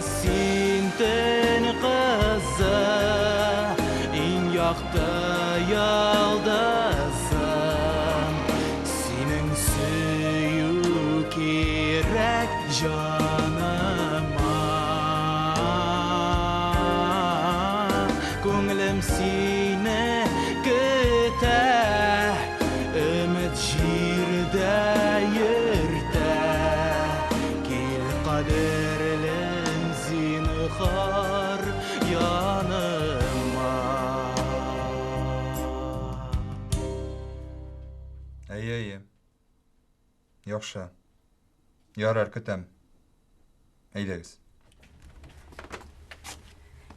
Син төн кызы, иң якты йолдызым. Синең сөю кирәк җаныма. Күңелем сине көтә, өмет җирдә йөртә. Кил, кадерлем, зинһар, яныма. Әйе, әйе. Яхшы. Ярар, көтәм. Әйдәгез.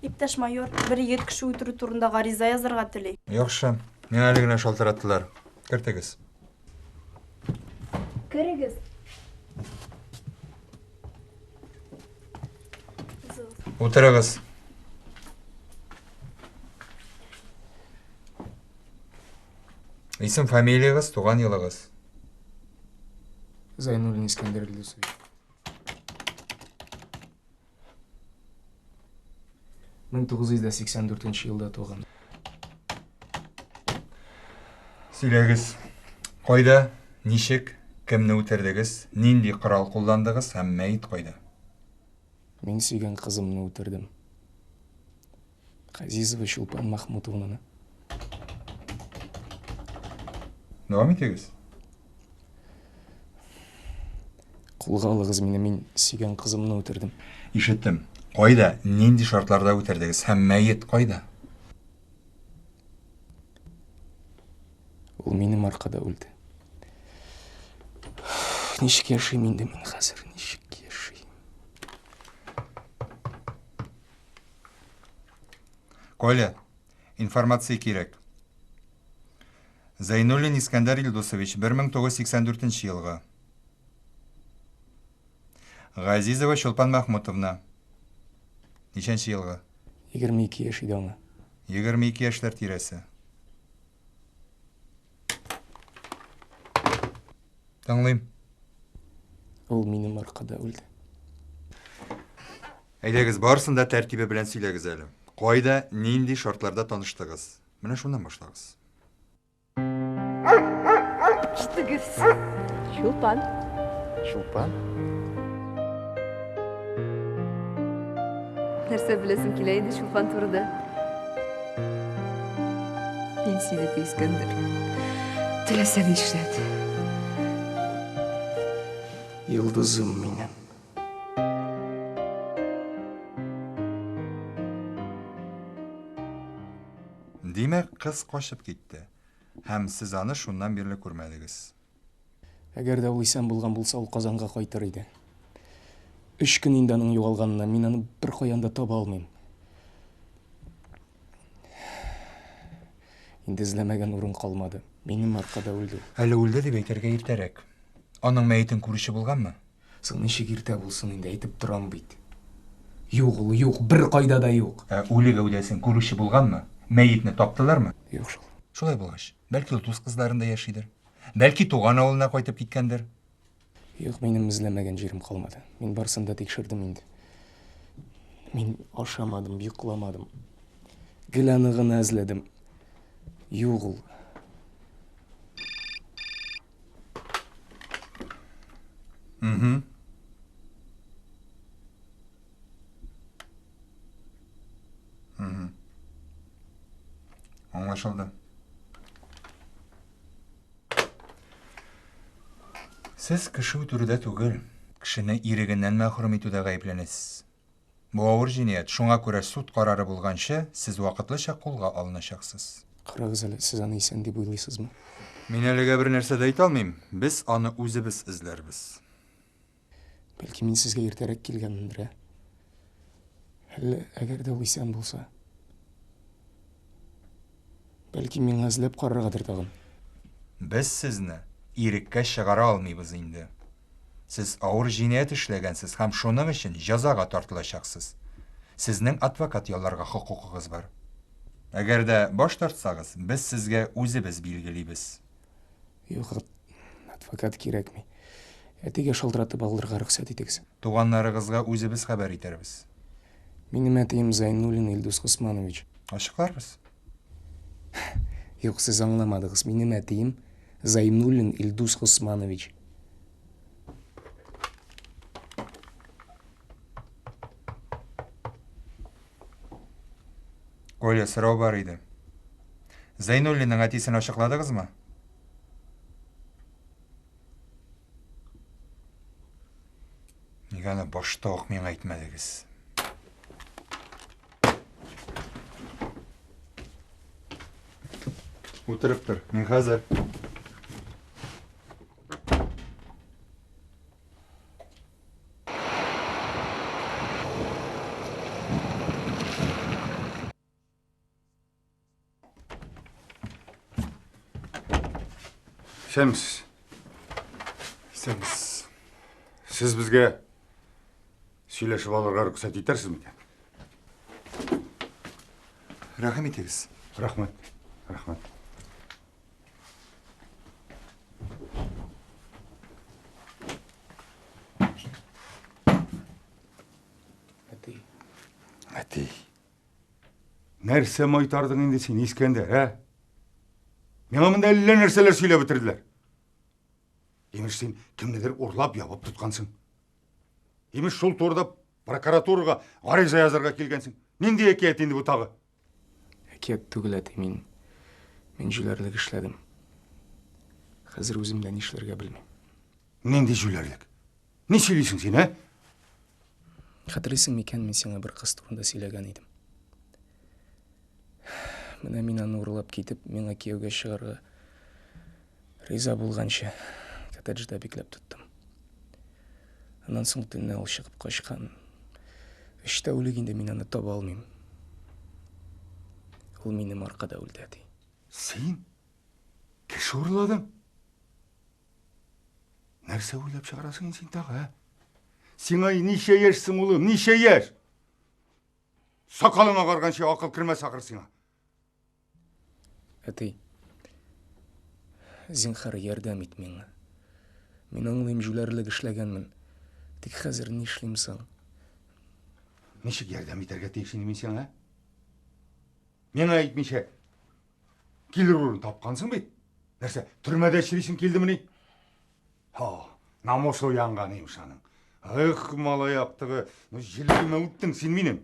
Иптәш майор, бер егет кеше үтерү турында гариза язарга тели. Яхшы. Миңа әле генә шалтыраттылар. Кертегез. Керегез. Утырыгыз. Исем, фамилиягез, туган елыгыз. Зайнуллин Искәндәр Илдусович. 1984 елда туган. Сөйләгез. Кайда, ничек, кемне үтердегез, нинди корал кулландыгыз һәм мәет кайда? Мин сөйгән кызымны үтердем. Газизова Чулпан Махмутовнаны. Дәвам итегез. Кулга алыгыз мине, мин сөйгән кызымны үтердем. Ишеттем. Кайда, нинди шартларда үтердегез һәм мәет кайда? Ул минем аркада үлде. Ничек яшим инде мин хәзер, ничек яшим? Коля, информация кирәк. Зәйнуллин Искәндәр Илдусович, 1984 елгы. Газизова Чулпан Махмутовна. Ничәнче елгы? 22 яшь иде аңа. 22 яшьләр тирәсе. Тыңлыйм. Ул минем аркада үлде. Әйдәгез, барысын да тәртибе белән сөйләгез әле. Кайда, нинди шартларда таныштыгыз? Менә шуннан башлагыз. Китегез. Чулпан. Чулпан? Нәрсә беләсең килә инде Чулпан турында? Мин синеке, Искәндәр. Теләсә нишләт. Йолдызым минем. Димәк, кыз качып китте. Һәм сез аны шуннан бирле күрмәдегез. Әгәр дә ул исән булган булса, ул Казанга кайтыр иде. Өч көн инде аның югалганына, мин аны беркаян да таба алмыйм. Инде эзләмәгән урын калмады. Минем аркада үлде. Әле үлде дип әйтергә иртәрәк. Аның мәетен күрүче булганмы? Соң ничек иртә булсын инде, әйтеп торам бит. Юк ул, юк, беркайда да юк. Ә үле гәүдәсен күрүче булганмы? Мәетне таптылармы? Юк шул. Шулай булгач, бәлки ул дус кызларында яшидер. Бәлки туган авылына кайтып киткәндер. Юк, минем эзләмәгән җирем калмады. Мин барысын да тикшердем инде. Мин ашамадым, йокламадым. Гел аны гына эзләдем. Юк ул. Угу. Угу. Аңлашылды. Сез кеше үтерүдә түгел, кешене ирегеннән мәхрүм итүдә гаепләнәсез. Бу авыр җинаять, шуңа күрә суд карары булганчы, сез вакытлыча кулга алыначаксыз. Карагыз әле, сез аны исән дип уйлыйсызмы? Мин әлегә бер нәрсә дә әйтә алмыйм. Без аны үзебез эзләрбез. Бәлки мин сезгә иртәрәк килгәнмендер, ә? Әллә әгәр дә ул исән булса? Бәлки миңа эзләп караргадыр тагын. Без сезне иреккә чыгара алмыйбыз инде. Сез авыр җинаять эшләгәнсез һәм шуның өчен җәзага тартылачаксыз. Сезнең адвокат ялларга хокукыгыз бар. Әгәр дә баш тартсагыз, без сезгә үзебез билгелибез. Юк, адвокат кирәкми. Әтигә шалтыратып алырга рөхсәт итегез. Туганнарыгызга үзебез хәбәр итәрбез. Минем әтием Зайнуллин Илдус Госманович. Ачыкларбыз. Юк, сез аңламадыгыз. Минем әтием Зайнуллин Илдус Госманович. Коля, сорау бар иде. Зайнуллинның әтисен ачыкладыгызмы? Нигә аны башта ук миңа әйтмәдегез? Утырып тор, мин хәзер. Исәнмесез. Исәнмесез. Сез безгә сөйләшеп алырга рөхсәт итәрсез микән? Рәхим итегез. Рәхмәт. Рәхмәт. Әти. Әти. Нәрсә майтардың инде син, Искәндәр, ә? Миңа монда әллә нәрсәләр сөйләп бетерделәр. Имеш, син кемнедер урлап ябып тоткансың. Имеш, шул турыда прокуратурага гариза язарга килгәнсең. Нинди әкият инде бу тагы? Әкият түгел, әти, мин мин җүләрлек эшләдем. Хәзер үзем дә нишләргә белмим. Нинди җүләрлек? Ни сөйлисең син, ә? Хәтерлисең микән, мин сиңа бер кыз турында сөйләгән идем. Менә мин аны урлап китеп, миңа кияүгә чыгарга риза булганчы коттеджда бикләп тоттым. Аннан соң төнлә ул чыгып качкан. Өч тәүлек инде мин аны таба алмыйм. Ул минем аркада үлде, әти. Син кеше урладың? Нәрсә уйлап чыгарасың инде син тагы, ә? Сиңа ничә яшь соң, улым, ничә яшь? Сакалың агарганчы акыл кермәс ахыр сиңа. Әти, зинхар ярдәм ит миңа. Мин аңлыйм, җүләрлек эшләгәнмен. Тик хәзер нишлим соң? Ничек ярдәм итәргә тиеш инде мин сиңа, ә? Миңа әйтмичә килер урын тапкансың бит. Нәрсә, төрмәдә черисең килдемени? Һа, намусы уянган имеш аның. Эх, малай актыгы, ну җелегемә үттең син минем.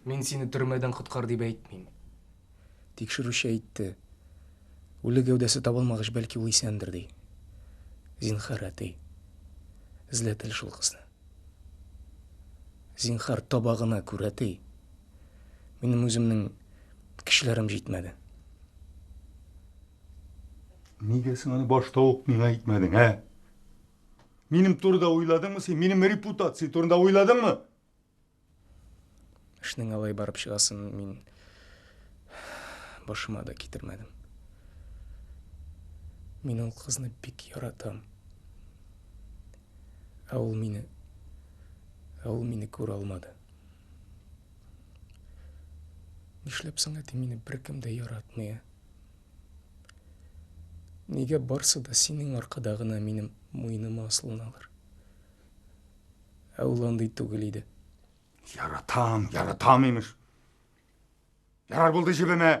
Мин сине төрмәдән коткар дип әйтмим. Тикшерүче әйтте. Үле гәүдәсе табылмагач, бәлки ул исәндер, ди. Зинхар, әти. Эзләт әле шул кызны. Зинхар, таба гына күр, әти. Минем үземнең көчләрем җитмәде. Нигә син аны башта ук миңа әйтмәдең, ә? Минем турыда уйладыңмы син? Минем репутация турында уйладыңмы? Эшнең алай барып чыгасын мин башыма да китермәдем. Мин ул кызны бик яратам. Ә ул мине ә ул мине күрә алмады. Нишләп соң әти мине беркем дә яратмый, ә? Нигә барсы да синең аркада гына минем муеныма асылыналар? Ә ул андый түгел иде. Яратам, яратам имеш. Ярар булды җебемә.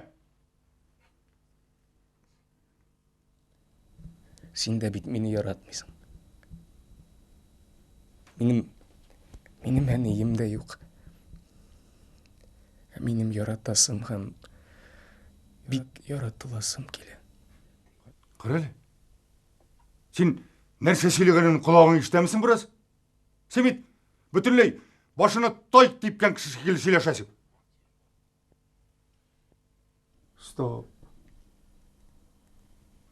Син дә бит мине яратмыйсың. Минем минем әнием дә юк. Ә минем яратасым һәм бик яратыласым килә. Кара әле. Син нәрсә сөйләгәнен колагың ишетәмсең бераз? Син бит бөтенләй башына тай типкән кеше шикелле сөйләшәсең. Стоп.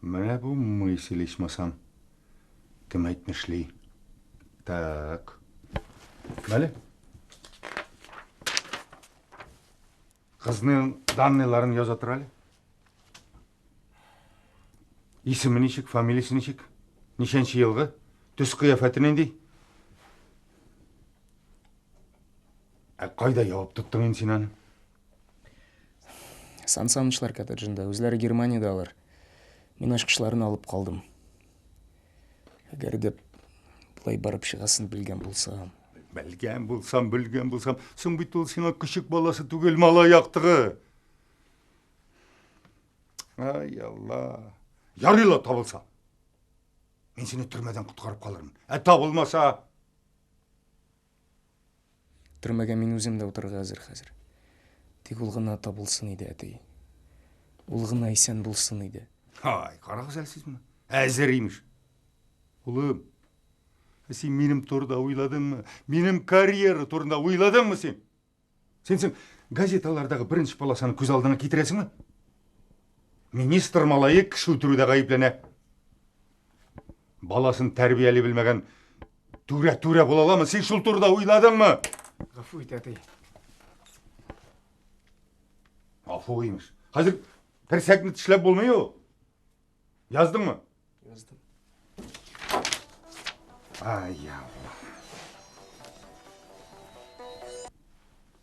Менә бу мысль ичмасам. Кем әйтмешли. Так. Мәле. Кызның данныйларын яза тор әле. Исеме ничек, фамилиясе ничек? Ничәнче елгы? Төс кыяфәте нинди? Ә кайда ябып тоттың инде син аны? Сан Санычлар коттеджында, үзләре Германиядә алар. Мин ачкычларын алып калдым. Әгәр дә болай барып чыгасын белгән булсам. Белгән булсам, белгән булсам, соң бит ул сиңа көчек баласы түгел, малай актыгы. Ай, Алла. Ярый ла табылса. Мин сине төрмәдән коткарып калырмын. Ә табылмаса... Төрмәгә мин үзем дә утырырга әзер хәзер. Тик ул гына табылсын иде, әти. Ул гына исән булсын иде. Ай, карагыз әле сез моны. Әзер имеш. Улым, ә син минем турыда уйладыңмы? Минем карьера турында уйладыңмы син? Син соң газеталардагы беренче полосаны күз алдыңа китерәсеңме? Министр малае кеше үтерүдә гаепләнә. Баласын тәрбияли белмәгән түрә-түрә була аламы? Син шул турыда уйладыңмы? Гафу ит, әти. Гафу имеш. Хәзер терсәкне тешләп булмый ул. Яздыңмы? Яздым. Ай, Алла.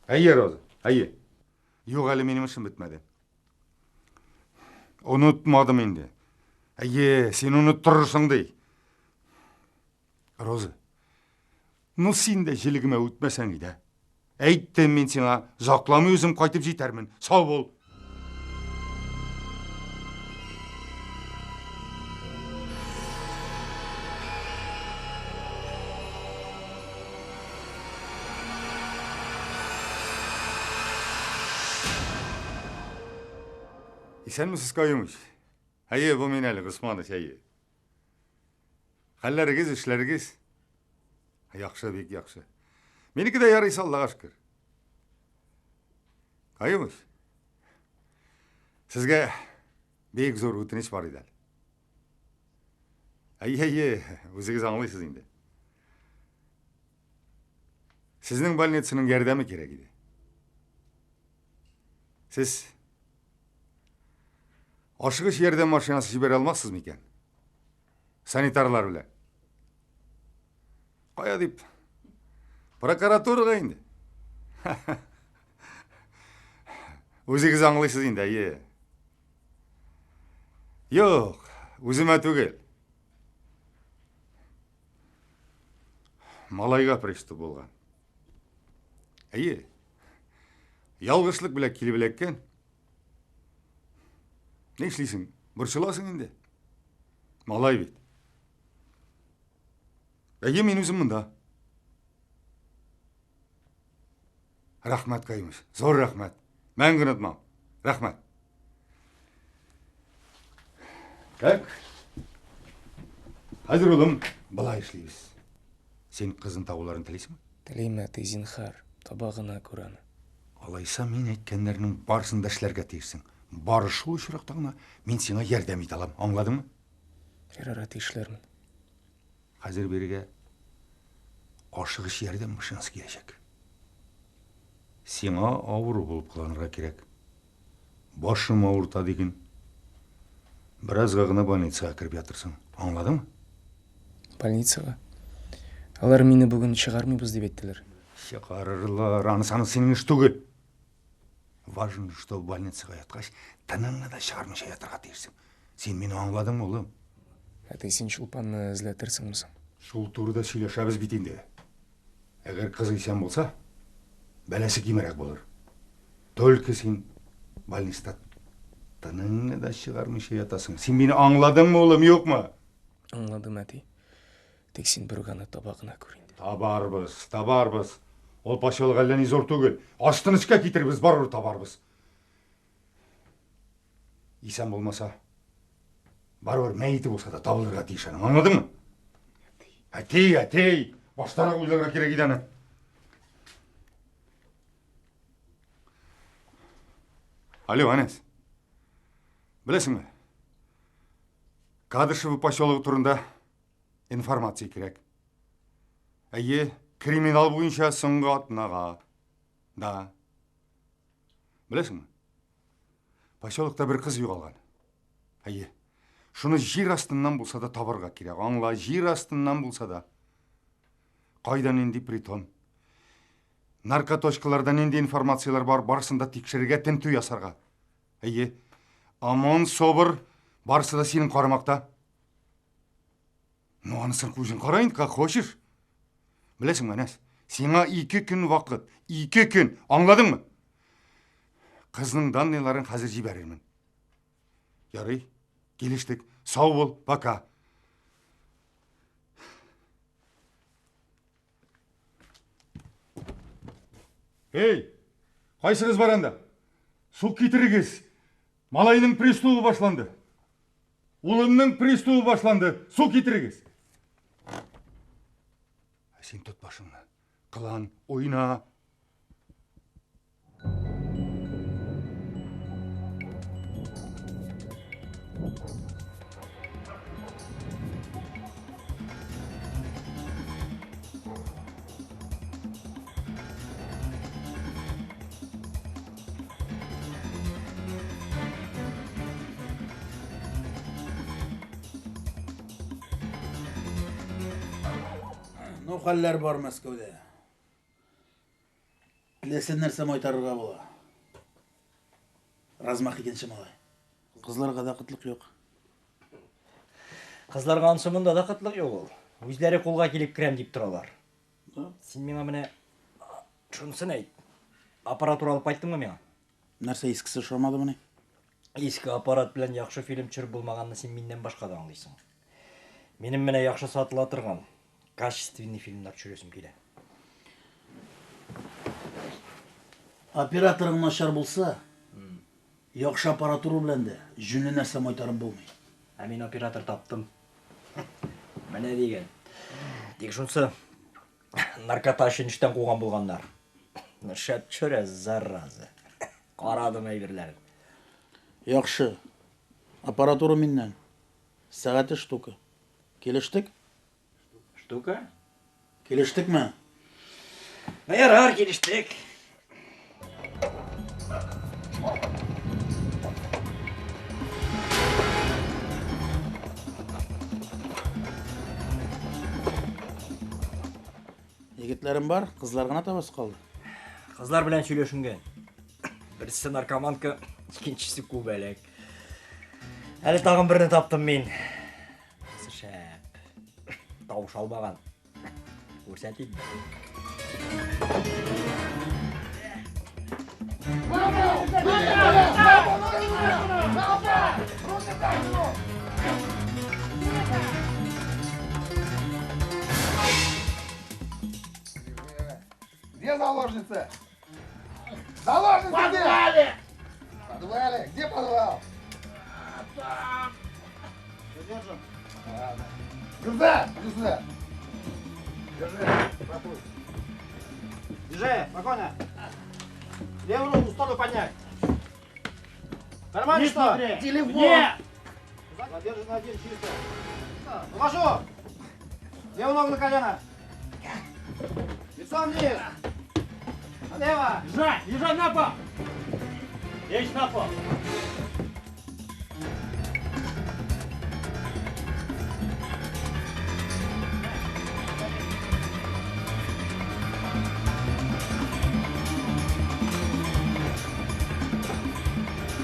Әйе, Роза, әйе. Юк, әле минем эшем бетмәде. Онытмадым инде. Әйе, син оныттырырсың ди. Роза, ну син дә җелегемә үтмәсәң иде. Әйттем мин сиңа, озакламый үзем кайтып җитәрмен. Сау бул. Исәнмесез, Каюмыч. Әйе, бу мин әле, Госманыч, әйе. Хәлләрегез, эшләрегез? Яхшы, бик яхшы. Минеке дә ярыйсы, Аллага шөкер. Каюмыч, сезгә бик зур үтенеч бар иде әле. Әйе, әйе, үзегез аңлыйсыз инде. Сезнең больницаның ярдәме кирәк иде. Сез ашыгыч ярдәм машинасы җибәрә алмассыз микән? Санитарлар белән. Кая дип? Прокуратурага инде. Үзегез аңлыйсыз инде, әйе. Юк, үземә түгел. Малайга приступ булган. Әйе. Ялгышлык белән килеп эләккән. Нишлисең? Борчыласың инде. Малай бит. Әйе, мин үзем монда. Рәхмәт, Каюмыч. Зур рәхмәт. Мәңге онытмам. Рәхмәт. Так. Хәзер, улым, былай эшлибез. Син кызын табуларын телисеңме? Телим, әти, зинһар, таба гына күр аны. Алайса мин әйткәннәрнең барысын да эшләргә тиешсең. Бары шул очракта гына мин сиңа ярдәм итә алам. Аңладыңмы? Ярар, әти, эшләрмен. Хәзер бирегә ашыгыч ярдәм машинасы киләчәк. Сиңа авыру булып кыланырга кирәк. Башым авырта диген. Беразга гына больницага кереп ятырсың. Аңладыңмы? Больницага? Алар мине бүген чыгармыйбыз дип әйттеләр. Чыгарырлар, анысы аны синең эш түгел. Важно, что больницага яткач, тыныңны да чыгармыйча ятырга тиешсең. Син мине аңладыңмы, улым? Әти, син Чулпанны эзләтерсеңме соң? Шул турыда сөйләшәбез бит инде. Әгәр кыз исән булса, бәласе кимрәк булыр. Только син больниста тыныңны да чыгармыйча ятасың. Син мине аңладыңмы, улым, юкмы? Аңладым, әти. Тик син берүк аны таба гына күр инде. Табарбыз, табарбыз. Ул поселок әллә ни зур түгел. Астын өскә китербез, барыбер табарбыз. Исән булмаса, барыбер мәете булса да табылырга тиеш аның. Аңладыңмы? Әти, әти, баштарак уйларга кирәк иде аны. Алло, Анес. Беләсеңме? Кадышево поселогы турында информация кирәк. Әйе, криминал буенча соңгы атнага. Да. Беләсеңме? Поселокта бер кыз югалган. Әйе. Шуны җир астыннан булса да табарга кирәк. Аңла, җир астыннан булса да. Кайда нинди притон? Наркоточкаларда нинди информацияләр бар, барысын да тикшерергә, тентү ясарга. Әйе. ОМОН, СОБР, барысы да синең карамакта. Ну, анысын үзең кара инде, как хочешь. Беләсеңме, Әнәс, Сиңа ике көн вакыт. Ике көн. Аңладыңмы? Кызның данныйларын хәзер җибәрермен. Ярый, килештек. Сау бул, пока. Эй, кайсыгыз бар анда? Су китерегез. Малайның приступы башланды. Улымның приступы башланды. Су китерегез. Ә син тот башыңны. Кылан, уйна. Ну, хәлләр бар Мәскәүдә. Теләсә нәрсә майтарырга була. Размах икенче малай. Кызларга да кытлык юк. Кызларга ансы монда да кытлык юк ул. Үзләре кулга килеп керәм дип торалар. Син миңа менә шунысын әйт. Аппаратура алып кайттыңмы миңа? Нәрсә, искесе ошамадымыни? Иске аппарат белән яхшы фильм төшереп булмаганны син миннән башка да аңлыйсың. Минем менә яхшы сатыла торган, качественный фильмнар төшерәсем килә. Операторың начар булса, яхшы аппаратура белән дә җүнле нәрсә майтарып булмый. Ә мин оператор таптым. Менә дигән. Тик шунсы, наркота өчен эштән куган булганнар. Шәп төшерә, зараза. Карадым әйберләрен. Яхшы. Аппаратура миннән. Сәгате штука. Килештек? Штука? Килештекме? Ну, ярар, килештек. Егетләрем бар, кызлар гына табасы калды. Кызлар белән сөйләшенгән. Берсе наркоманка, икенчесе күбәләк. Әле тагын берне таптым мин. Анысы шәп. Тавыш алмаган. Күрсәтим. Где заложница? Заложница где? Подвале! Подвале? Где подвал? Там. Задержан. Ладно. Сюда! Иди сюда! Держи, пропуск. Держи, спокойно. Левую руку в сторону поднять. Нормально что? Телефон. Нет! Задержан один чисто. Положу! Левую ногу на колено. Лицом вниз. Налево. Лежать! Лежать на пол! Лечь на пол.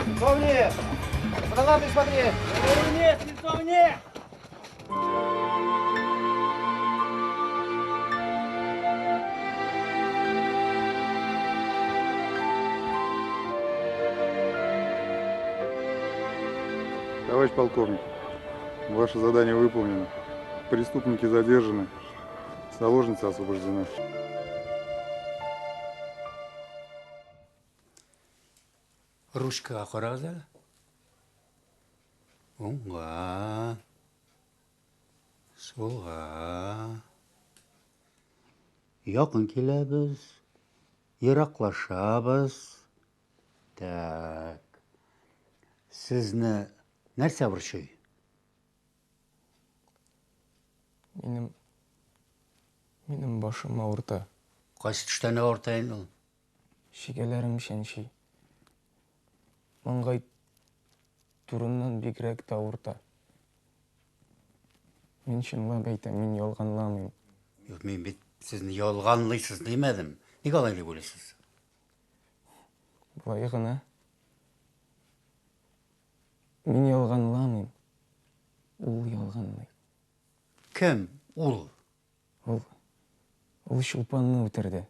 Лицом вниз. Куда ты смотри? Вниз, лицом вниз. Товарищ полковник, ваше задание выполнено. Преступники задержаны, заложница освобождена. Ручкага карагыз әле. Уңга. Сулга. Якын киләбез. Ераклашабыз. Так. Сезне нәрсә борчый? Минем минем башым авырта. Кайсы төштән авырта инде ул? Чигәләрем чәнчи. Маңгай турыннан бигрәк тә авырта. Мин чынлап әйтәм, мин ялганламыйм. Юк, мин бит сезне ялганлыйсыз димәдем. Ник алай дип уйлыйсыз? Болай гына. Мин ялганламыйм. Ул ялганлый. Кем ул? Ул. Ул Чулпанны үтерде.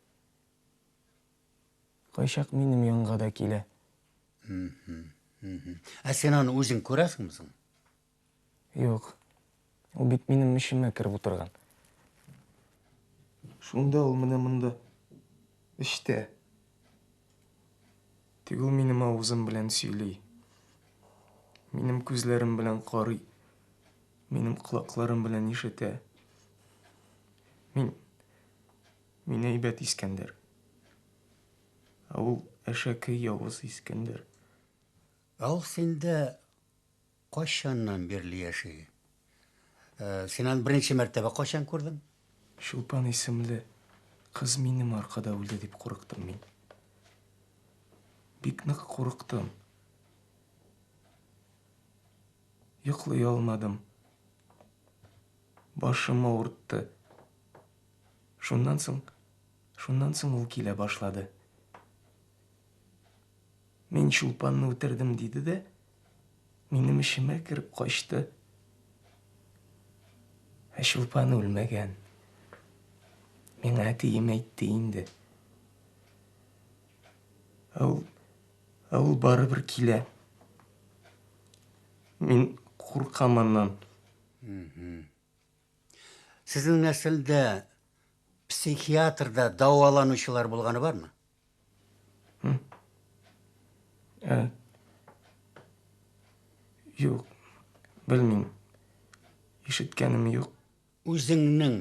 Кайчак минем янга да килә. Ә син аны үзең күрәсеңме соң? Юк. Ул бит минем эчемә кереп утырган. Шунда ул менә монда. Эчтә. Тик ул минем авызым белән сөйли. Минем күзләрем белән карый. Минем колакларым белән ишетә. Мин мин әйбәт Искәндәр. Ә ул әшәке явыз Искәндәр. Ә ул синдә кайчаннан бирле яши? Э, син аны беренче мәртәбә кайчан күрдең? Чулпан исемле кыз минем аркада үлде дип курыктым мин. Бик нык курыктым. Йоклый алмадым. Башым авыртты. Шуннан соң, шуннан соң ул килә башлады. Мин Чулпанны үтердем диде дә, минем эчемә кереп качты. Ә Чулпан үлмәгән. Миңа әтием әйтте инде. Ә ул, ә ул барыбер килә. Мин куркам аннан. Сезнең нәселдә психиатрда дәваланучылар булганы бармы? Ә. Юк, белмим. Ишеткәнем юк. Үзеңнең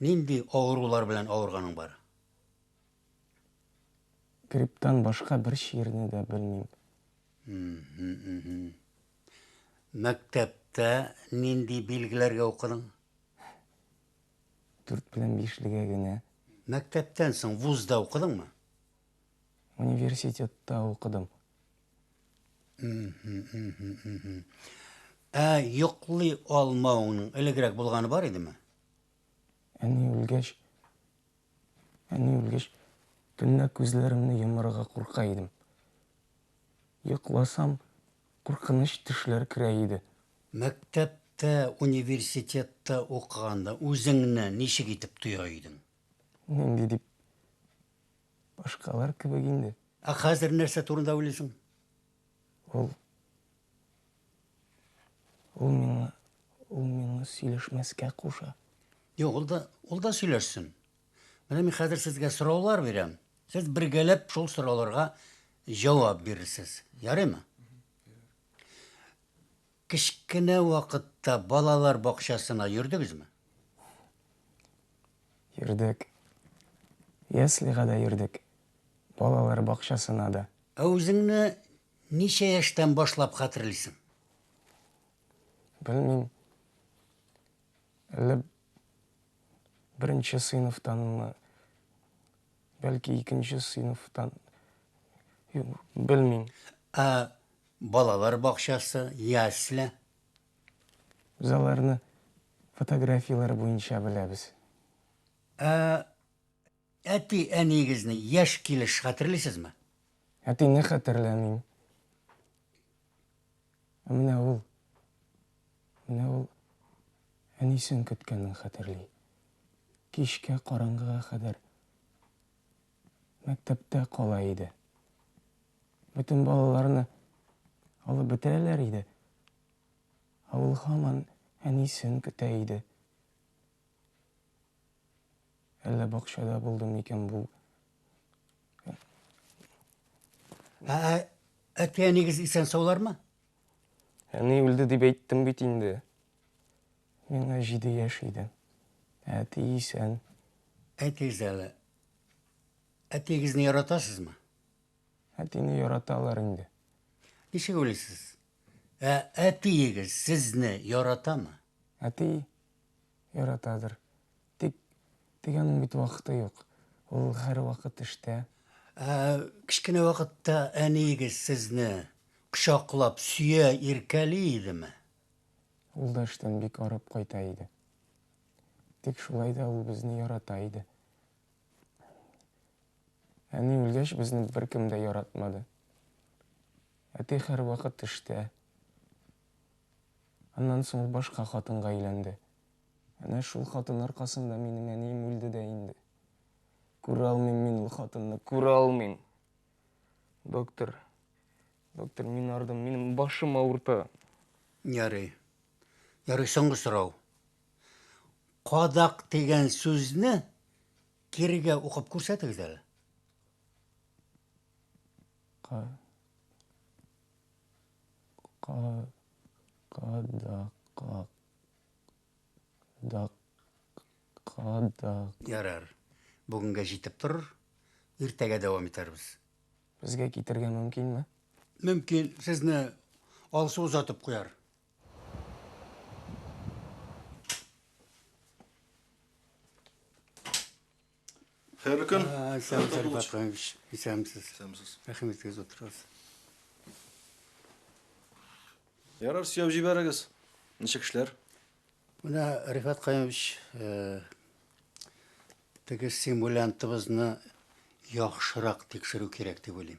нинди авырулар белән авырганың бар? Грипптан башка бер чирне дә белмим. Мәктәптә нинди билгеләргә укыдың? Дүрт белән бишлегә генә. Мәктәптән соң вузда укыдыңмы? Университетта укыдым. Ә йоклый алмавыңның элегрәк булганы бар идеме? Әни үлгәч, әни үлгәч, төнлә күзләремне йомарга курка идем. Йокласам, куркыныч төшләр керә иде. Мәктәптә, университетта укыганда үзеңне ничек итеп тоя идең? Нинди дип? Башкалар кебек инде. Ә хәзер нәрсә турында уйлыйсың? Ул Ул миңа ул миңа сөйләшмәскә куша. Юк, ул да ул да сөйләшсен. Менә мин хәзер сезгә сораулар бирәм. Сез бергәләп шул сорауларга җавап бирерсез. Ярыймы? Кечкенә вакытта балалар бакчасына йөрдегезме? Йөрдек. Яслига да йөрдек. Балалар бакчасына да. Ә үзеңне ничә яшьтән башлап хәтерлисең? Белмим. Әллә беренче сыйныфтанмы, бәлки икенче сыйныфтан. Юк, белмим. Ә балалар бакчасы, ясле? Без аларны фотографияләр буенча беләбез. Ә әти-әниегезне яшь килеш хәтерлисезме? Әтине хәтерләмим. Ә менә ул, менә ул әнисен көткәнен хәтерли. Кичкә караңгыга кадәр мәктәптә кала иде. Бөтен балаларны алып бетерәләр иде. Ә ул һаман әнисен көтә иде. Әллә бакчада булды микән бу? Ә әти-әнигез исән-саулармы? Әни үлде дип әйттем бит инде. Миңа 7 яшь иде. Әти исән. Әйтегез әле, әтиегезне яратасызмы? Әтине яраталар инде. Ничек уйлыйсыз? Ә әтиегез сезне яратамы? Әти яратадыр. Тик, тик аның бит вакыты юк. Ул һәрвакыт эштә. Ә кечкенә вакытта әниегез сезне кочаклап сөя, иркәли идеме? Ул да эштән бик арып кайта иде. Тик шулай да ул безне ярата иде. Әни үлгәч, безне беркем дә яратмады. Әти һәрвакыт эштә. Аннан соң ул башка хатынга өйләнде. Әнә шул хатын аркасында минем әнием үлде дә инде. Күрә алмыйм мин ул хатынны, күрә алмыйм. Доктор, доктор, мин ардым, минем башым авырта. Ярый. Ярый, соңгы сорау. Кадак дигән сүзне кирегә укып күрсәтегез әле. Ка ка кадак как дак кадак. Ярар. Бүгенгә җитеп торыр. Иртәгә дәвам итәрбез. Безгә китәргә мөмкинме? Мөмкин. Сезне Алсу озатып куяр. Хәерле көн. Исәнмесез, Рифат Каюмович. Исәнмесез. Исәнмесез. Рәхим итегез, утырыгыз. Ярар, сөйләп җибәрегез. Ничек эшләр? Менә, Рифат Каюмович, теге симулянтыбызны яхшырак тикшерү кирәк дип уйлыйм.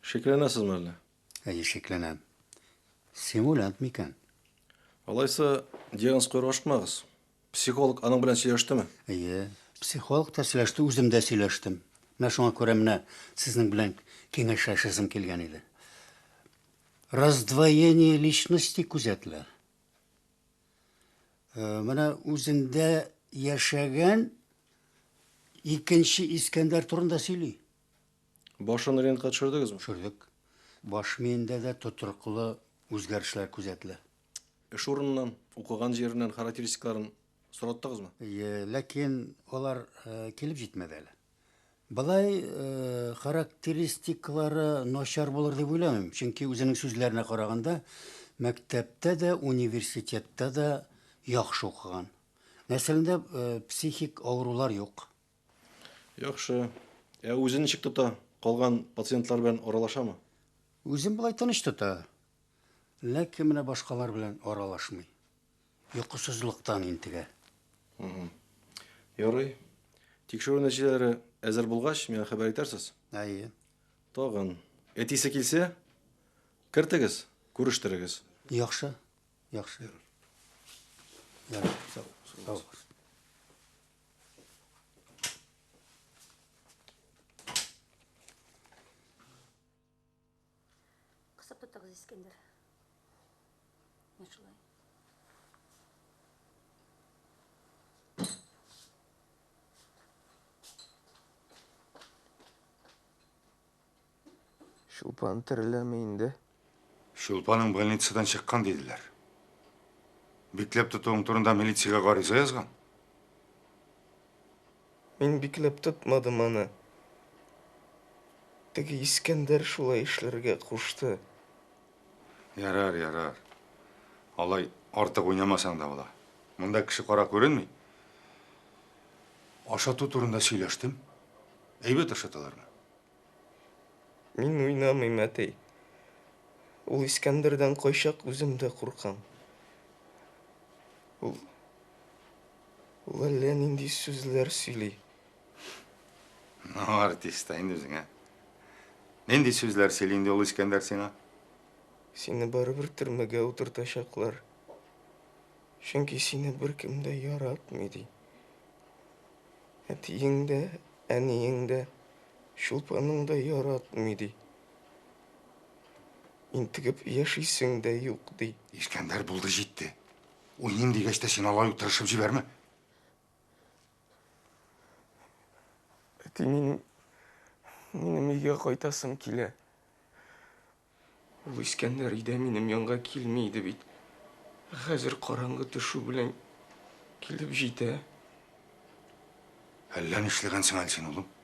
Шикләнәсезме әллә? Әйе, шикләнәм. Симулянт микән? Алайса, диагноз куярга ашыкмагыз. Психолог аның белән сөйләштеме? Әйе. Психолог та сөйләште, үзем дә сөйләштем. Менә шуңа күрә менә сезнең белән киңәшләшәсем килгән иде. Раздвоение личности күзәтелә. Э, менә үзендә яшәгән икенче Искәндәр турында сөйли. Башын рентгенга төшердегезме? Төшердек. Баш миендә дә тотрыклы үзгәрешләр күзәтелә. Эш урыныннан, укыган җиреннән характеристикаларын сораттыгызмы? Әйе, ләкин алар килеп җитмәде әле. Болай характеристикалары начар булыр дип уйламыйм, чөнки үзенең сүзләренә караганда, мәктәптә дә, университетта да яхшы укыган. Нәселендә психик авырулар юк. Яхшы. Ә үзен ничек тота? Калган пациентлар белән аралашамы? Үзен болай тыныч тота. Ләкин менә башкалар белән аралашмый. Йокысызлыктан интегә. Ярый. Тикшерү нәтиҗәләре әзер булгач, миңа хәбәр итәрсез? Әйе. Тагын. Әтисе килсә, кертегез, күрештерегез. Яхшы, яхшы. Ярый. Сау, сау. Кысып тотыгыз, Искәндәр. Менә шулай. Чулпан тереләме инде? Чулпаның больницадан чыккан диделәр. Бикләп тотуың турында милициягә гариза язган. Мин бикләп тотмадым аны. Теге Искәндәр шулай эшләргә кушты. Ярар, ярар. Алай артык уйнамасаң да була. Монда кеше кара күренми. Ашату турында сөйләштем. Әйбәт ашаталармы? Мин уйнамыйм, әти. Ул Искәндәрдән кайчак үзем дә куркам. Ул Ул әллә нинди сүзләр сөйли. Ну, артист та инде үзең, ә. Нинди сүзләр сөйли инде ул Искәндәр сиңа? Сине барыбер төрмәгә утыртачаклар. Чөнки сине беркем дә яратмый, ди. Әтиең дә, әниең дә, Чулпаның да яратмый, ди. Интегеп яшисең дә юк, ди. Искәндәр, булды, җитте. Уйныйм дигәч тә син алай ук тырышып җибәрмә. Әти, минем, минем өйгә кайтасым килә. Ул Искәндәр өйдә минем янга килми иде бит. Хәзер караңгы төшү белән килеп җитә. Әллә нишләгәнсең әле син, улым?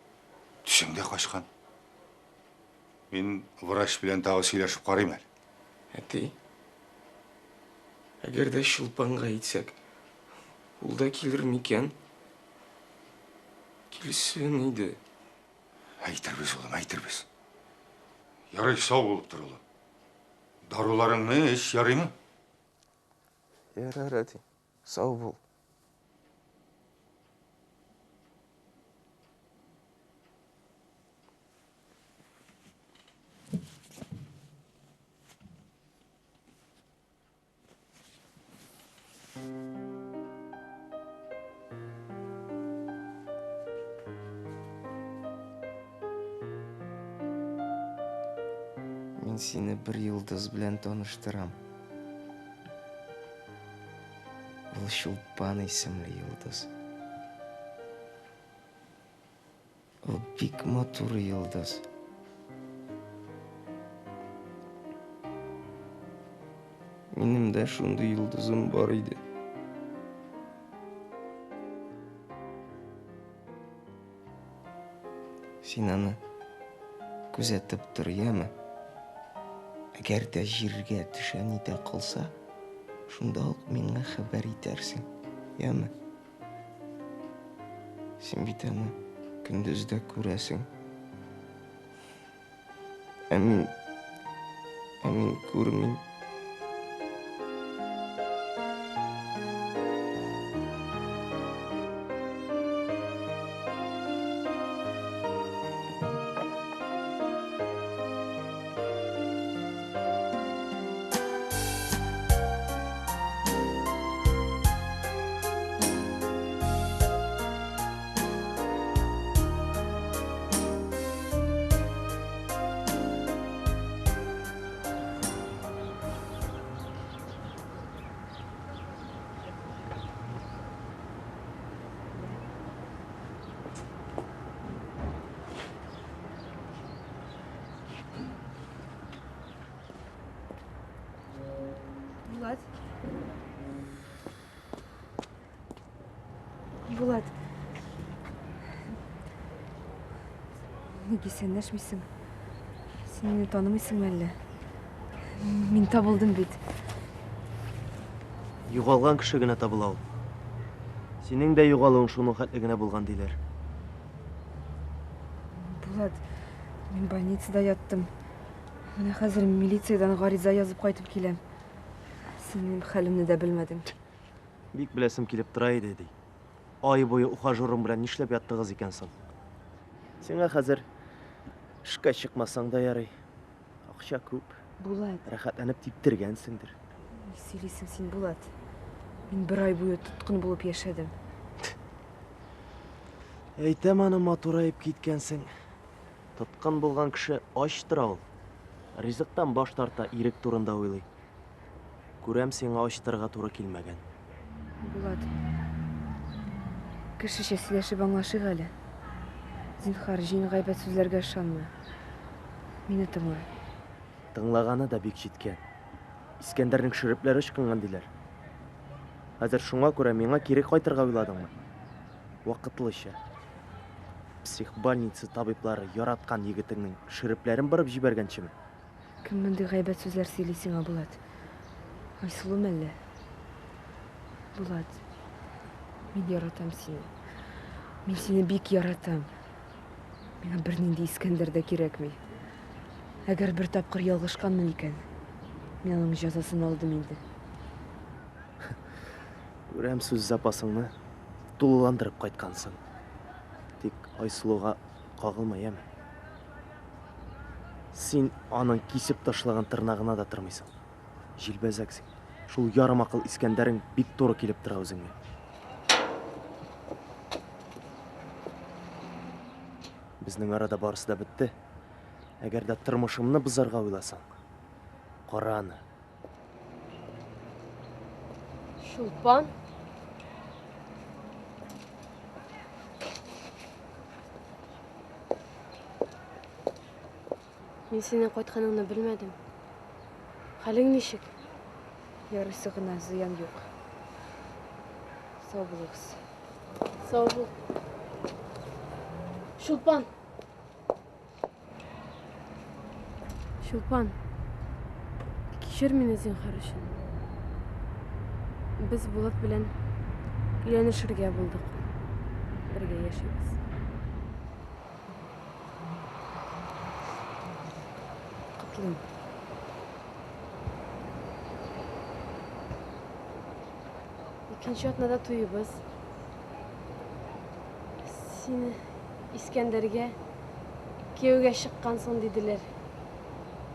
Төшең дә качкан. Мин врач белән тагы сөйләшеп карыйм әле. Әти, әгәр дә Чулпанга әйтсәк, ул да килер микән? Килсен иде. Әйтербез, улым, әйтербез. Ярый, сау булып тор, улым. Даруларыңны эч, ярыймы? Ярар, әти, сау бул. Мин сине бер йолдыз белән таныштырам. Ул Чулпан исемле йолдыз. Ул бик матур йолдыз. Минем дә шундый йолдызым бар иде. Син аны күзәтеп тор, яме? Әгәр дә җиргә төшә нитә калса, шунда ук миңа хәбәр итәрсең, яме? Син бит аны көндез дә күрәсең. Ә мин, ә мин күрмим. Булат. Булат. Ник исәнләшмисең? Син мине танымыйсыңмы әллә? Мин табылдым бит. Югалган кеше генә табыла ул. Синең дә югалуың шуның хәтле генә булган диләр. Булат, мин больницада яттым. Менә хәзер милициядән гариза язып кайтып киләм. Син минем хәлемне дә белмәдең. Бик беләсем килеп тора иде, ди. Ай буе ухажерың белән нишләп яттыгыз икән соң? Сиңа хәзер эшкә чыкмасаң да ярый. Акча күп. Булат. Рәхәтләнеп типтергәнсеңдер. Ни сөйлисең син, Булат? Мин бер ай буе тоткын булып яшәдем. Әйтәм аны матураеп киткәнсең. Тоткын булган кеше ач тора ул. Ризыктан баш тарта, ирек турында уйлый. Күрәм, сиңа ач торырга туры килмәгән. Булат. Кешечә сөйләшеп аңлашыйк әле. Зинһар, җыен гайбәт сүзләргә ышанма. Мине тыңла. Тыңлаганы да бик җиткән. Искәндәрнең шөрепләре ычкынган диләр. Хәзер шуңа күрә миңа кире кайтырга уйладыңмы? Вакытлыча. Психбольница табиблары яраткан егетеңнең шөрепләрен борып җибәргәнчеме? Кем мондый гайбәт сүзләр сөйли сиңа, Булат? Айсылу мәллә? Булат, мин яратам сине. Мин сине бик яратам. Миңа бернинди Искәндәр дә кирәкми. Әгәр бер тапкыр ялгышканмын икән, мин аның җәзасын алдым инде. Күрәм сүз запасыңны тулыландырып кайткансың. Тик Айсылуга кагылма, яме? Син аның кисеп ташлаган тырнагына да тормыйсың. Җилбәзәк син. Шул ярымакыл Искәндәрең бик туры килеп тора үзеңә. Безнең арада барысы да бетте. Әгәр дә тормышымны бозарга уйласаң, кара аны. Чулпан. Мин синең кайтканыңны белмәдем. Хәлең ничек? Ярыйсы гына, зыян юк. Сау булыгыз. Сау бул. Чулпан. Чулпан. Кичер мине зинһар өчен. Без Булат белән өйләнешергә булдык. Бергә яшибез. Котлыйм. Икенче атнада туебыз. Сине Искәндәргә кияүгә чыккансың диделәр.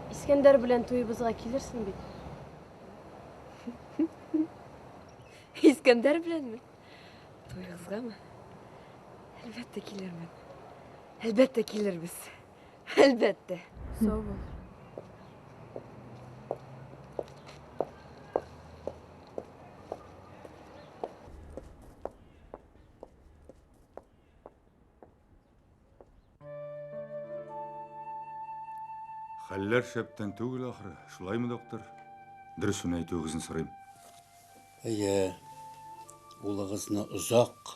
Искәндәр белән туебызга килерсең бит. Искәндәр беләнме? Туегызгамы? Әлбәттә килермен. Әлбәттә килербез. Әлбәттә. Сау бул. Хәлләр шәптән түгел ахры, шулаймы, доктор? Дөресен әйтүегезне сорыйм. Әйе, улыгызны озак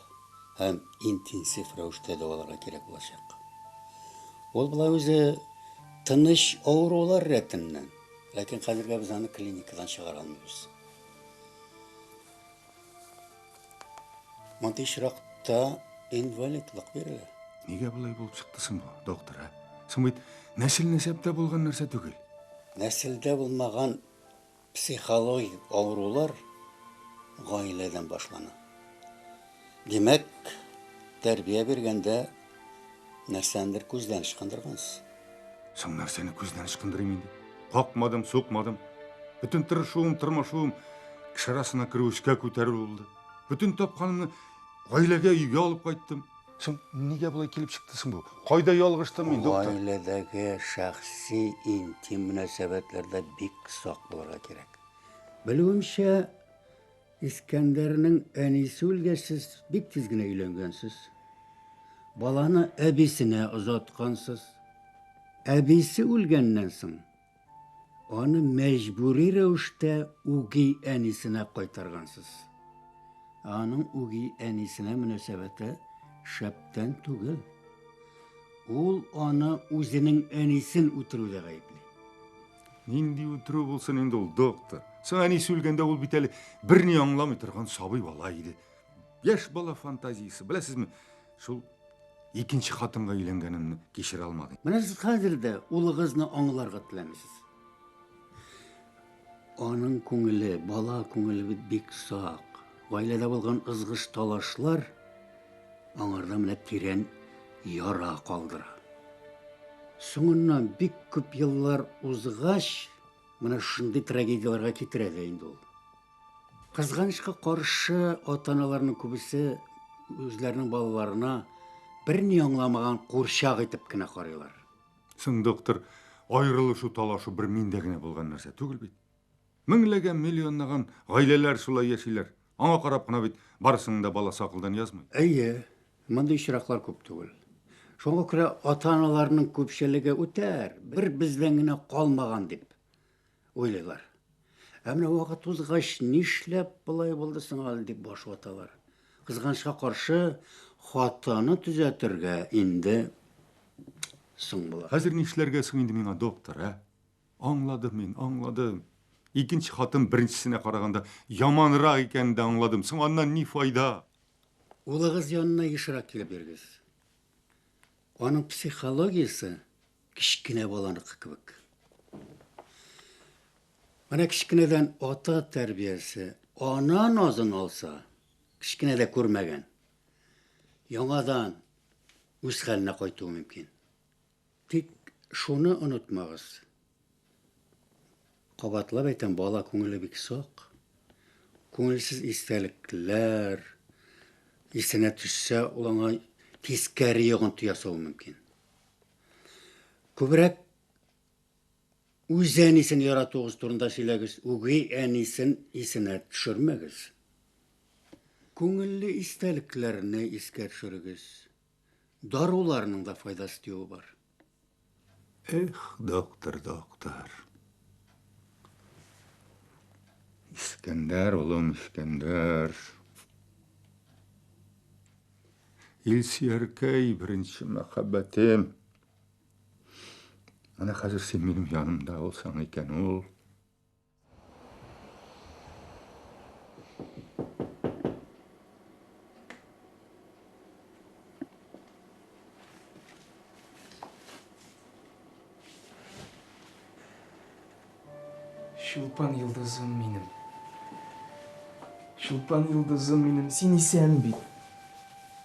һәм интенсив рәвештә дәваларга кирәк булачак. Ул болай үзе тыныч авырулар рәтеннән, ләкин хәзергә без аны клиникадан чыгара алмыйбыз. Мондый очракта инвалидлык бирелә. Нигә болай булып чыкты соң бу, доктор, ә? Соң бит нәсел-нәсәптә булган нәрсә түгел. Нәселдә булмаган психологик авырулар гаиләдән башлана. Димәк, тәрбия биргәндә нәрсәнедер күздән ычкындыргансыз. Соң нәрсәне күздән ычкындырыйм инде? Какмадым, сукмадым. Бөтен тырышуым, тырмашуым кеше арасына керү, өскә күтәрү булды. Бөтен тапканымны гаиләгә, өйгә алып кайттым. Соң нигә болай килеп чыкты соң бу? Кайда ялгыштым мин, доктор? Гаиләдәге шәхси интим мөнәсәбәтләрдә бик сак булырга кирәк. Белүемчә, Искәндәрнең әнисе үлгәч, сез бик тиз генә өйләнгәнсез. Баланы әбисенә озаткансыз. Әбисе үлгәннән соң, аны мәҗбүри рәвештә үги әнисенә кайтаргансыз. Ә аның үги әнисенә мөнәсәбәте шәптән түгел. Ул аны үзенең әнисен үтерүдә гаепли. Нинди үтерү булсын инде ул, доктор? Соң әнисе үлгәндә ул бит әле берни аңламый торган сабый бала иде. Яшь бала фантазиясе, беләсезме? Шул икенче хатынга өйләнгәнемне кичерә алмады. Менә сез хәзер дә улыгызны аңларга теләмисез. Аның күңеле, бала күңеле бит бик сак. Гаиләдә булган ызгыш-талашлар аңарда менә тирән яра калдыра. Соңыннан бик күп еллар узгач, менә шундый трагедияләргә китерә дә инде ул. Кызганычка каршы, ата-аналарның күбесе үзләренең балаларына берни аңламаган курчак итеп кенә карыйлар. Соң, доктор, аерылышу, талашу бер миндә генә булган нәрсә түгел бит. Меңләгән, миллионлаган гаиләләр шулай яшиләр. Аңа карап кына бит барысының да баласы акылдан язмый. Әйе, мондый очраклар күп түгел. Шуңа күрә ата-аналарның күпчелеге үтәр, бер бездән генә калмаган дип уйлыйлар. Ә менә вакыт узгач, нишләп болай булды соң әле дип баш ваталар. Кызганычка каршы, хатаны төзәтергә инде соң була. Хәзер нишләргә соң инде миңа, доктор, ә? Аңладым мин, аңладым. Икенче хатын беренчесенә караганда яманрак икәнен дә аңладым. Соң аннан ни файда? Улыгыз янына ешрак килеп йөрегез. Аның психологиясе Кечкенә баланыкы кебек. Менә кечкенәдән ата тәрбиясе, ана назын алса, кечкенәдә күрмәгән, яңадан үз хәленә кайтуы мөмкин. Тик шуны онытмагыз. Кабатлап әйтәм, бала күңеле бик сак. Күңелсез истәлекләр исенә төшсә, ул аңа тискәре йогынты ясавы мөмкин. Күбрәк үз әнисен яратуыгыз турында сөйләгез, үги әнисен исенә төшермәгез. Күңелле истәлекләрне искә төшерегез. Даруларның да файдасы тиюе бар. Эх, доктор, доктор. Искәндәр, улым, Искәндәр. Илсөяркәй, беренче мәхәббәтем. Менә хәзер син минем янымда булсаң икән ул. Чулпан йолдызым минем. Чулпан йолдызым минем, син исән бит.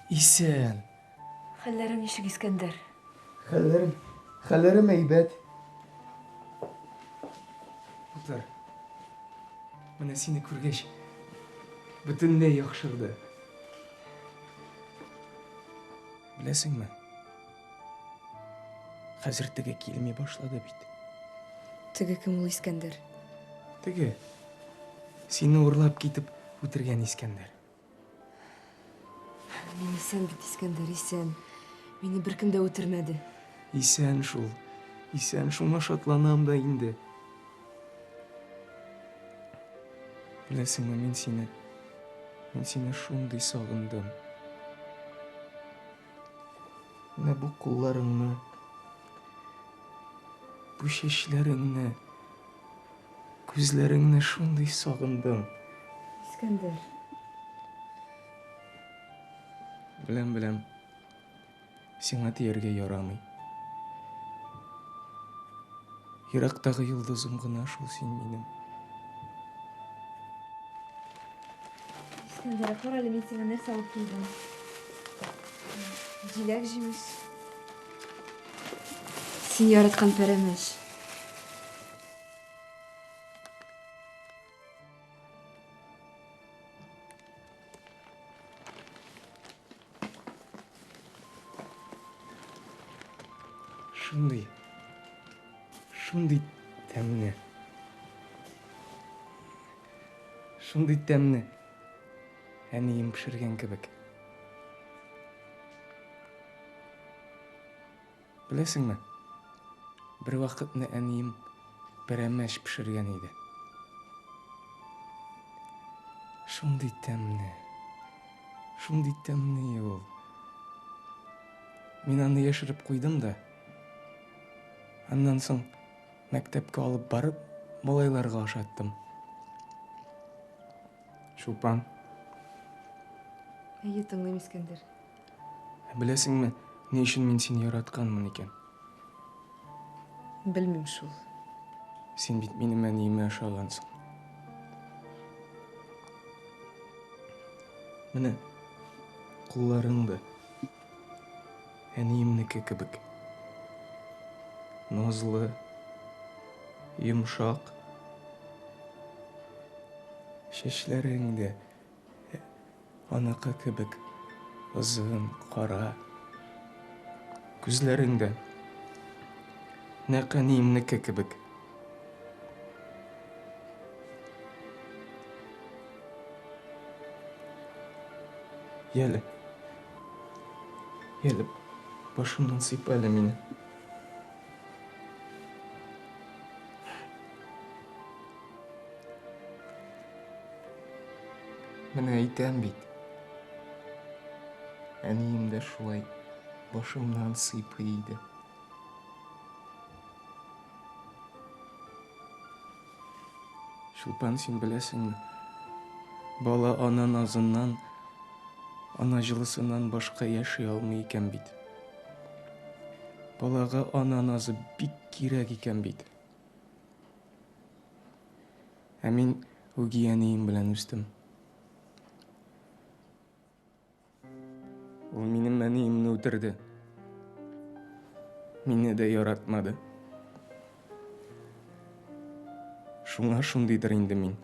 Исән. Хәлләрең ничек, Искәндәр? Хәлләрем, хәлләрем әйбәт. Утыр. Менә сине күргәч, бөтенләй яхшырды. Беләсеңме? Хәзер теге килми башлады бит. Теге кем ул Искәндәр? Теге. Сине урлап китеп үтергән Искәндәр. Мин исән бит, Искәндәр, исән. Мине беркем дә үтермәде. Исән шул. Исән, шуңа шатланам да инде. Беләсеңме, мин сине, мин сине шундый сагындым. Менә бу кулларыңны, бу чәчләреңне, күзләреңне шундый сагындым. Искәндәр. Беләм, беләм. Сиңа тияргә ярамый. Ерактагы йолдызым гына шул син минем. Искәндәр, кара әле мин сиңа нәрсә алып килдем. Җиләк җимеш. Син яраткан пәрәмәч. Шундый, шундый тәмле. Шундый тәмле. Әнием пешергән кебек. Беләсеңме, бервакытны әнием пәрәмәч пешергән иде. Шундый тәмле, шундый тәмле ул. Мин аны яшереп куйдым да, аннан соң мәктәпкә алып барып, малайларга ашаттым. Чулпан. Әйе, тыңлыйм, Искәндәр. Ә беләсеңме, ни өчен мин сине яратканмын икән? Белмим шул. Син бит минем әниемә ошагансың. Менә кулларың да әниемнеке кебек. Назлы, йомшак. Чәчләрең дә Аныкы кебек озын, кара. Күзләрең дә нәкъ әниемнеке кебек. Яле. Яле, башымнан сыйпа әле мине. Менә әйтәм бит. Әнием дә шулай башымнан сыйпый иде. Чулпан, син беләсеңме? Бала ана назыннан, ана җылысыннан башка яши алмый икән бит. Балага ана назы бик кирәк икән бит. Ә мин үги әнием белән үстем. Ул минем әниемне үтерде. Мине дә яратмады. Шуңа шундыйдыр инде мин.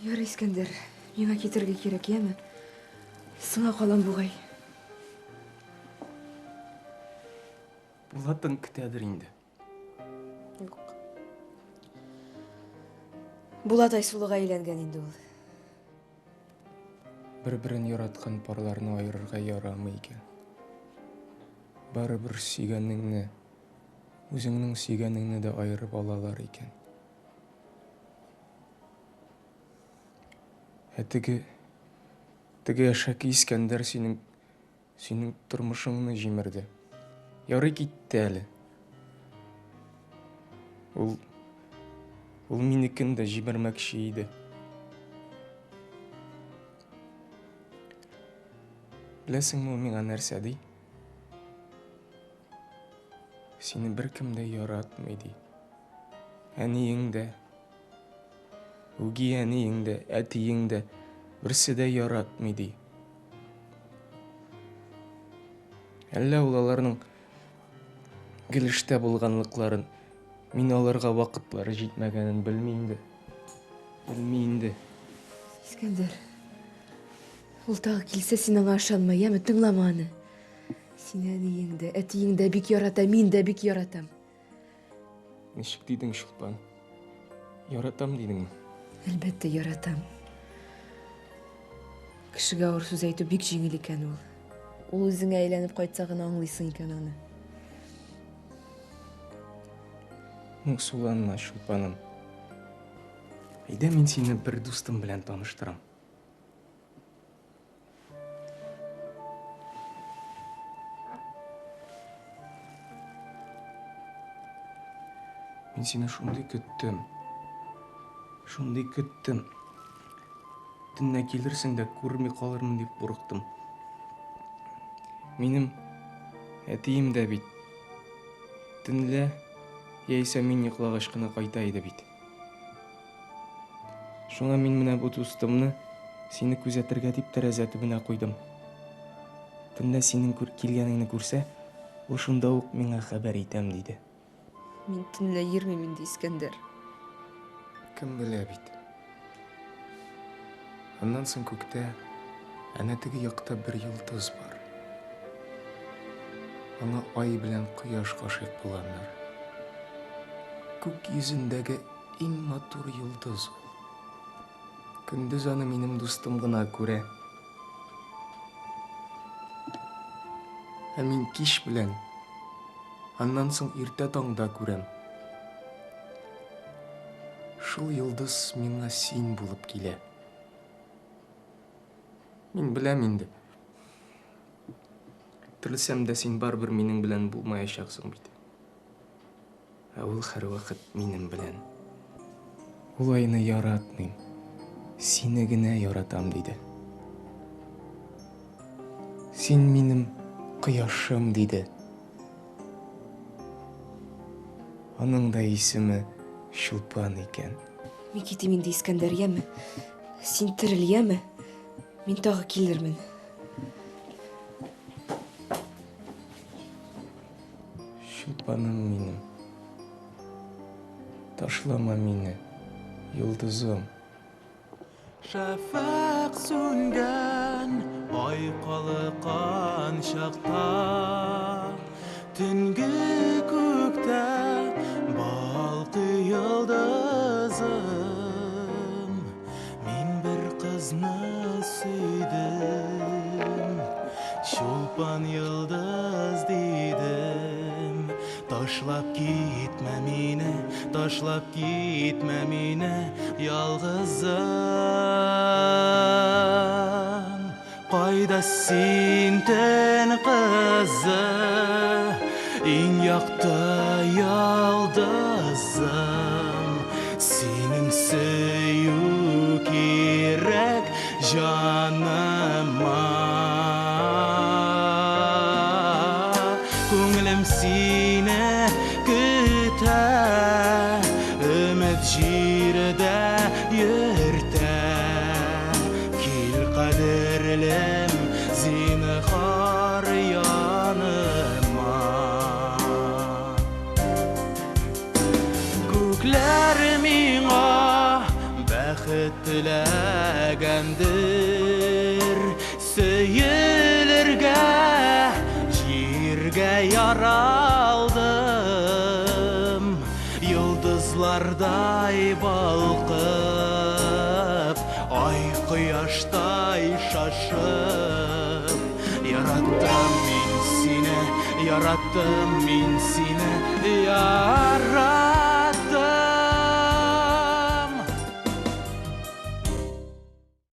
Ярый, Искәндәр, миңа китәргә кирәк, яме? Соңа калам бугай. Булатың көтәдер инде. Юк. Булат Айсулуга өйләнгән инде ул. Бер-берен яраткан парларны аерырга ярамый икән. Барыбер сөйгәнеңне, үзеңнең сөйгәнеңне дә аерып алалар икән. Ә теге, теге әшәке Искәндәр синең Синең тормышыңны җимерде. Ярый китте әле. Ул ул минекен дә җимермәкче иде. Беләсеңме, ул миңа нәрсә ди? Сине беркем дә яратмый ди. Әниең дә, үги әниең дә, әтиең дә берсе дә яратмый ди. Әллә ул аларның гел эштә булганлыкларын, мин аларга вакытлары җитмәгәнен белми инде. Белми инде. Искәндәр, ул тагы килсә, син аңа ышанма, яме, тыңлама аны. Сине әниең дә, әтиең дә бик ярата, мин дә бик яратам. Ничек дидең, Чулпан? Яратам дидеңме? Әлбәттә, яратам. Кешегә авыр сүз әйтү бик җиңел икән ул. Ул үзеңә әйләнеп кайтса гына аңлыйсың икән аны. Моңсуланма, Чулпаным. Әйдә мин сине бер дустым белән таныштырам. Мин сине шундый көттем. Шундый көттем. Төнлә килерсең дә күрми калырмын дип курыктым. Минем әтием дә бит төнлә яисә мин йоклагач кына кайта иде бит. Шуңа мин менә бу дустымны сине күзәтергә дип тәрәзә төбенә куйдым. Төнлә синең килгәнеңне күрсә, ул шунда ук миңа хәбәр итәм, диде. Мин төнлә йөрмим инде, Искәндәр. Кем белә бит. Аннан соң күктә әнә теге якта бер йолдыз бар. Аңа ай белән кояш гашыйк булганнар. Күк йөзендәге иң матур йолдыз ул. Көндез аны минем дустым гына күрә. Ә мин кич белән, аннан соң иртә таңда күрәм. Шул йолдыз миңа син булып килә. Мин беләм инде. Терелсәм дә син барыбер минем белән булмаячаксың бит. Ә ул һәрвакыт минем белән. Ул айны яратмыйм, сине генә яратам, диде. Син минем кояшым, диде. Аның да исеме Чулпан икән. Мин китим инде, Искәндәр, яме? Син терел, яме? Мин тагы килермен. Чулпаным минем. Ташлама мине, йолдызым. Шәфәкъ сүнгән, ай калыккан чакта, Төнге күктә балкый йолдызым. Мин бер кызны сөйдем, Чулпан йолдыз дидем. Ташлап китмә мине, ташлап китмә мине, ялгызым. Кайда син, төн кызы, иң якты йолдызым? Синең сөю кирәк җаныма. Күңелем сине көтә, өмет җирдә йөртә. Кил, кадерлем, зинһар яныма. Күкләр миңа бәхет теләгәндер, сөелергә җиргә яралдым. Йолдызлардай балкып, ай кояштай шашып, яраттым мин сине, яраттым мин сине, яраттым.